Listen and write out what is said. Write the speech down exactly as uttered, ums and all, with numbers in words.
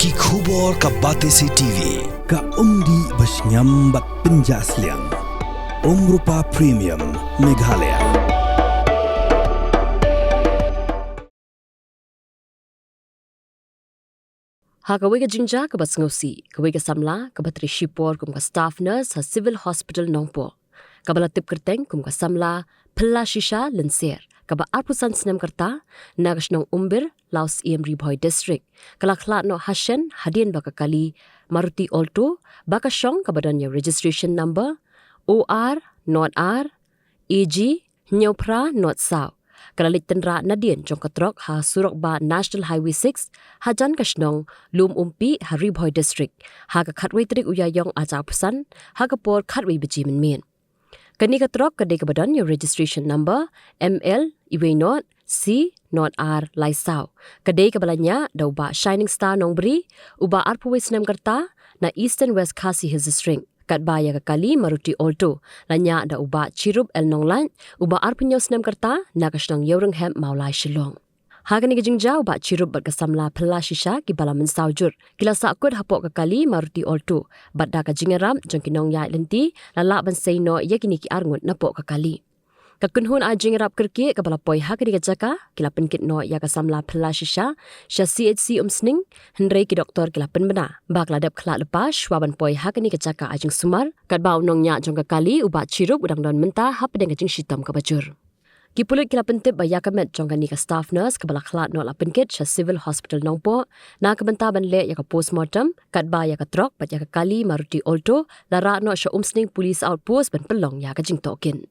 Ki khubor ka Batesi T V, ka umdih bashngiam bad pynjah sliang. Umrupa Premium, Meghalaya. Ha kawei ka jingjia kaba sngewsih, kawei ka samla kaba trei shipor kum ka staff nurse ha Civil Hospital Nongpoh, kaba la tip kyrteng kum ka samla Phylla Shisha Lynser, kaba arphew san snem ka rta, na ka shnong Umbir, Lawsyiemri Bhoi District, ka la khlad noh ha shen hadien ba ka kali Maruti Alto ba ka shong, kaba don ïa u registration number O R nought R A G hynñiew phra nought saw, ka la leit tynrah nadien jong ka trok ha surok bah National Highway six, hajan ka shnong Lum Umpi ha Ri Bhoi District, ha ka khatwei tarik u Ïaïong arhajar arphew san, ha ka por khatwei baje mynmiet. Kane ka trok ka dei kaba don ïa u registration number M L uwei nought C nought R lai saw. Ka dei kaba la ñiah da u Bah Shining Star Nongbri, uba arphew wei snem ka rta, na Eastern West Khasi Hills District. Katba ïa ka kali Maruti Alto la ñiah da u Bah Chirup L Nonglait, uba arphew hynñiew snem ka rta, na ka shnong Ïewrynghep Mawlai Shillong. Ha kane ka jingjia u Bah Chirup bad ka samla Phylla Shisha kiba la mynsaw jur, ki la sahkut hapoh ka kali Maruti Alto, bad da ka jingïarap jong ki nongïaid lynti la lah ban sei noh ïa kine ki arngut napoh ka kali. Ka kynhun ai jingïarap kyrkieh kaba la poi ha kane ka jaka, ki la pynkit noh ïa ka samla Phylla Shisha sha C H C Umsning, hynrei ki doktor ki la pynbna ba ka la dep khlad lypa shwa ban poi ha kane ka jaka ai jingsumar, katba u nongñiah jong ka kali u Bah Chirup u dang don mynta hapdeng ka jingshitom kaba jur. Ki pulit ki la pyntip ba ïa ka met jong kane ka staff nurse kaba la khlad noh la pynkit sha Civil Hospital Nongpoh, na ka bynta ban leh ïa ka postmortem, katba ïa ka trok bad ïa ka kali Maruti Alto la rah noh sha Umsning Police Outpost ban pynlong ïa ka jingtohkit.